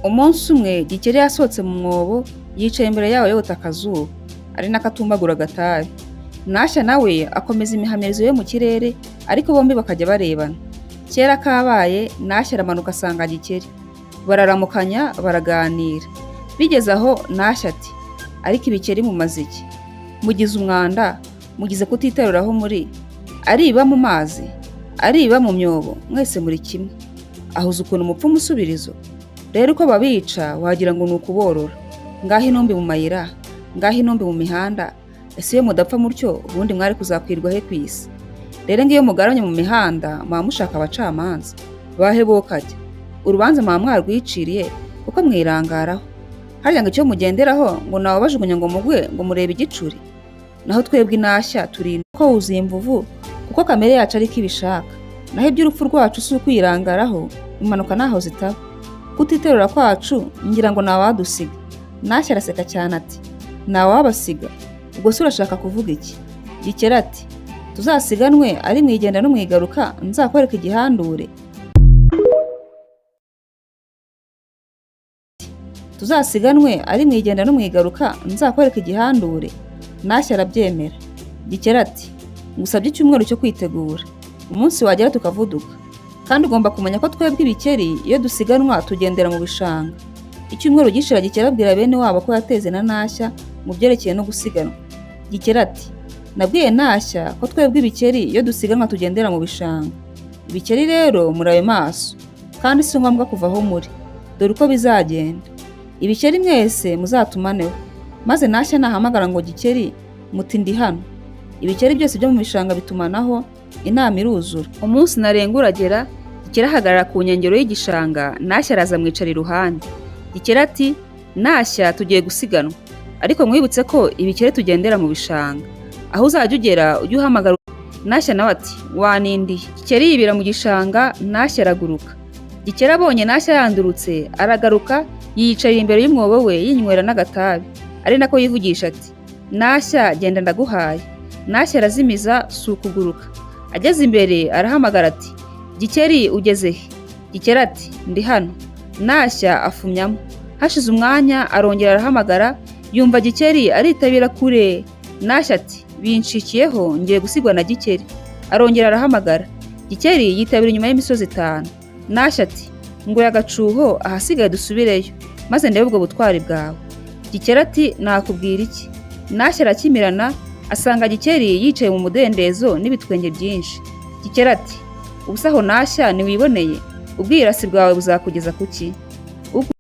Umunsi umwe Gikeli yasohotse mu mwobo, yicaye imbere yawo yota akazuba, ari nako atumbagura agatabi. Ntashya nawe akomeza imihamirizo yo mu kirere, ariko bombi bakajya barebana. Kera kabaye, Ntashya aramanuka asanga Gikeli. Bararamukanya, baraganira. Bigeze aho Ntashya ati: "Ariko ibikeri mumaze iki? Mugize umwanda, mugize kutiterura aho muri, ari ibiba mu mazi, ari ibiba mu myobo, mwese muri kimwe. Ahuze ukuntu mupfa umusubirizo. Rero uko babica wagira ngo ni ukuborora. Ngaho intumbi mu mayira, ngaho intumbi mu mihanda, ese iyo mudapfa mutyo ubundi mwari kuzakwirwa he ku isi? Rero ngiyo mugaramye mu mihanda muba mushaka abacamanza. Bahe bokajya. Urubanza muba mwarwiciriye kuko mwirangaraho. Harya ngo icyo mugenderaho ngo nawabajugunya ngo mugwe ngo murebe igicuri? Naho twebwe inashya turi ko wuzuye imvuvu kuko kamere yacu ariko ibishaka. Naho iby'urupfu rwacu si ukwirangaraho, impanuka ntaho zitaba. Kutiterura kwacu ngira ngo ntawadusiga." Ntashya araseka cyane ati: "Ntawabasiga? Ubwo se urashaka kuvuga iki?" Gikeli ati: "Tuzasiganwe ari mu igenda no mu igaruka, nzakwereka igihandure. Tuzasiganwe ari mu igenda no mu igaruka, nzakwereka igihandure." Ntashya arabyemera. Gikeli ati: "Ngusabye icyumweru cyo kwitegura. Umunsi wagera tukavuduka. Kandi ugomba kumenya ko twebwe ibikeri iyo dusiganwa tugendera mu bishanga." Icyumweru gishira, Gikeli abwira bene wabo ko yateze na Ntashya mu byerekeye no gusiganwa. Gikeli ati: "Nabwiye Ntashya ko twebwe ibikeri iyo dusiganwa tugendera mu bishanga. Ibikeri rero murabe maso, kandi si ngombwa kuva aho muri. Dore uko bizagenda. Ibikeri mwese muzatumaneho, maze Ntashya nahamagara ngo Gikeri, muti ndi hano." Ibikeri byose byo mu bishanga bitumanaho, inama iruzura. Umunsi ntarengwa uragera, Gikeli ahagarara ku nkengero y'igishanga, Ntashya araza amwicara iruhande. Gikeli ati: "Ntashya, tugiye gusiganwa, ariko nkwibutse ko ibikeri tugendera mu bishanga. Aho uzajya ugera ujye uhamagara." Ntashya nawe ati: "Wanindiye." Gikeli yibira mu gishanga, Ntashya araguruka. Gikeli abonye Ntashya yandurutse, aragaruka yiyicarira imbere y'umwobo we, yinywera n'agatabi, ari nako yivugisha ati: "Ntashya, genda ndaguhaye." Ntashya arazimiza, si ukuguruka. Ageze imbere arahamagara ati: "Gikeli, ugeze he?" Gikeli ati: "Ndi hano." Ntashya afumyamo. Hashize umwanya arongera arahamagara, yumva Gikeli aritabira kure. Ntashya ati: "Binshikiyeho, ngiye gusigwa na Gikeli." Arongera arahamagara. Gikeli yitabira inyuma y'imisozi 5. Ntashya ati: "Nguye agacuho, ahasigaye dusubireyo, maze ndebe ubwo butwari bwawe." Gikeli ati: "Nakubwira iki?" Ntashya arakimirana, asanga Gikeli yicaye mu mudendezo n'ibitwenge byinshi. Gikeli ati: "Ubusa aho Ntashya ntiwiboneye? Ubwirasi bwawe buzakugeza ku ki?"